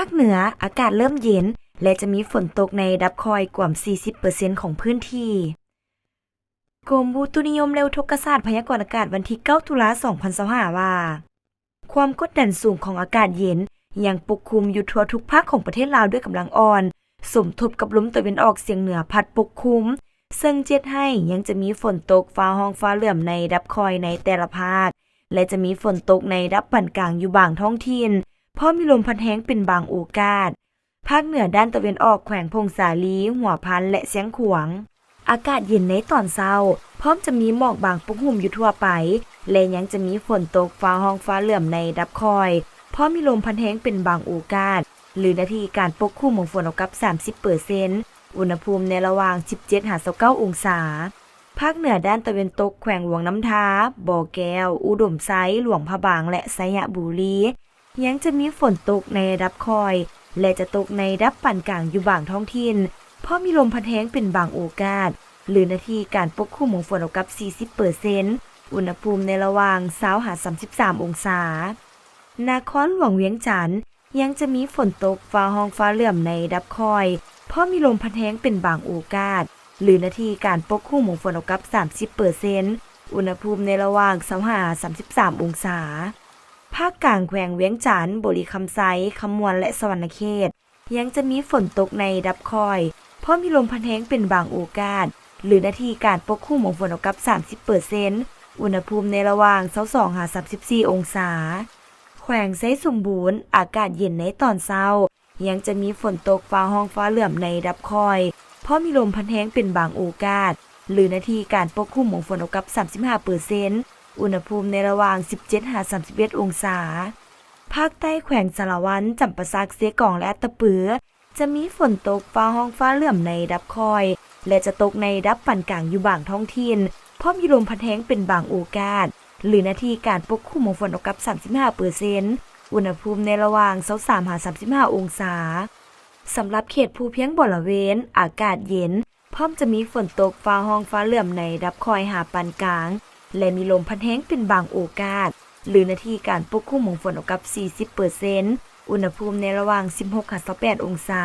ພາກເໜືອ ອາກາດເລີ່ມເຢັນ ແລະ ຈະມີຝົນຕົກໃນລະດັບຄ່ອຍກວ່າມສີ່ສິບເປີເຊັນຂອງພື້ນທີ່. ກົມອຸຕຸນິຍົມ ແລະ ອຸທົກກະສາດພະຍາກອນອາກາດ ວັນທີເກົ້າ ຕຸລາ ສອງພັນຊາວຫ້າ ວ່າ ຄວາມກົດດັນສູງຂອງອາກາດເຢັນຍັງປົກຄຸມຢູ່ທົ່ວທຸກພາກຂອງປະເທດລາວດ້ວຍກຳລັງອ່ອນ, ສົມທົບກັບລົມຕາເວັນອອກສຽງເໜືອພັດປົກຄຸມ, ເຊິ່ງຈະເຮັດໃຫ້ຍັງຈະມີຝົນຕົກຟ້າຮ້ອງຟ້າເຫຼື້ອມໃນລະດັບຄ່ອຍໃນແຕ່ລະພາກ ແລະ ຈະມີຝົນຕົກໃນລະດັບປານກາງຢູ່ບາງທ້ອງຖິ່ນ, ພ້ອມມີລົມພັດແຮງເປັນບາງໂອກາດ. ພາກເໜືອດ້ານຕາເວັນອອກ ແຂວງຜົ້ງສາລີ, ຫົວພັນ ແລະ ຊຽງຂວາງ ອາກາດເຢັນໃນຕອນເຊົ້າ, ພ້ອມຈະມີໝອກບາງປົກຫຸ້ມຢູ່ທົ່ວໄປ ແລະ ຍັງຈະມີຝົນຕົກຟ້າຮ້ອງຟ້າເຫຼື້ອມໃນລະດັບຄ່ອຍ, ພ້ອມມີລົມພັດແຮງເປັນບາງໂອກາດ ຫຼື ໜ້າທີ່ການປົກຄຸມຂອງຝົນເທົ່າກັບສາມສິບເປີເຊັນ, ອຸນຫະພູມໃນລະຫວ່າງສິບເຈັດຫາຊາວເກົ້າອົງສາ. ພາກເໜືອດ້ານຕາເວັນຕົກ ແຂວງຫຼວງນ້ຳທາ, ບໍ່ແກ້ວ, ອຸດົມໄຊ, ຫຼວງພະບາງ ແລະ ໄຊຍະບູລີ ຍັງຈະມີຝົນຕົກໃນລະດັບຄ່ອຍ ແລະ ຈະຕົກໃນລະດັບປານກາງຢູ່ບາງທ້ອງຖິ່ນ, ພ້ອມມີລົມພັດແຮງເປັນບາງໂອກາດ ຫຼື ໜ້າທີ່ການປົກຄຸມຂອງຝົນເທົ່າກັບສີ່ສິບເປີເຊັນ, ອຸນຫະພູມໃນລະຫວ່າງຊາວຫາສາມສິບສາມອົງສາ. ນະຄອນຫຼວງວຽງຈັນ ຍັງຈະມີຝົນຕົກຟ້າຮ້ອງຟ້າເຫຼື້ອມໃນລະດັບຄ່ອຍ, ພ້ອມມີລົມພັດແຮງເປັນບາງໂອກາດ ຫຼື ໜ້າທີ່ການປົກຄຸມຂອງຝົນເທົ່າກັບສາມສິບເປີເຊັນ, ອຸນຫະພູມໃນລະຫວ່າງຊາວຫ້າຫາສາມສິບສາມອົງສາ. ພາກກາງ ແຂວງວຽງຈັນ, ບໍລິຄຳໄຊ, ຄຳມ່ວນ ແລະ ສະຫວັນນະເຂດ ຍັງຈະມີຝົນຕົກໃນລະດັບຄ່ອຍ, ພ້ອມມີລົມພັດແຮງເປັນບາງໂອກາດ ຫຼື ໜ້າທີ່ການປົກຄຸມຂອງຝົນເທົ່າກັບສາມສິບເປີເຊັນ, ອຸນຫະພູມໃນລະຫວ່າງຊາວສອງຫາສາມສິບສີ່ອົງສາ. ແຂວງໄຊສົມບູນ ອາກາດເຢັນໃນຕອນເຊົ້າ, ຍັງຈະມີຝົນຕົກຟ້າຮ້ອງຟ້າເຫຼື້ອມໃນລະດັບຄ່ອຍ, ພ້ອມມີລົມພັດແຮງເປັນບາງໂອກາດ ຫຼື ໜ້າທີ່ການປົກຄຸມຂອງຝົນເທົ່າກັບສາມສິບຫ້າເປີເຊັນ, ອຸນຫະພູມໃນລະຫວ່າງສິບເຈັດຫາສາມສິບເອັດອົງສາ. ພາກໃຕ້ ແຂວງສາລະວັນ, ຈຳປາສັກ, ເຊກອງ ແລະ ອັດຕະປື ຈະມີຝົນຕົກຟ້າຮ້ອງຟ້າເຫຼື້ອມໃນລະດັບຄ່ອຍ ແລະ ຈະຕົກໃນລະດັບປານກາງຢູ່ບາງທ້ອງຖິ່ນ, ພ້ອມມີລົມພັດແຮງເປັນບາງໂອກາດ ຫຼື ໜ້າທີ່ການປົກຄຸມຂອງຝົນເທົ່າກັບສາມສິບຫ້າເປີເຊັນ, ອຸນຫະພູມໃນລະຫວ່າງຊາວສາມຫາສາມສິບຫ້າອົງສາ. ສຳລັບເຂດພູພຽງບໍລະເວນ ອາກາດເຢັນ, ພ້ອມຈະມີຝົນຕົກຟ້າຮ້ອງຟ້າເຫຼື້ອມໃນລະດັບຄ່ອຍຫາປານກາງ ແລະ ມີລົມພັດແຮງເປັນບາງໂອກາດ ຫຼື ໜ້າທີ່ການປົກຄຸມຂອງຝົນເທົ່າກັບສີ່ສິບເປີເຊັນ, ອຸນຫະພູມໃນລະຫວ່າງສິບຫົກຫາຊາວແປດອົງສາ.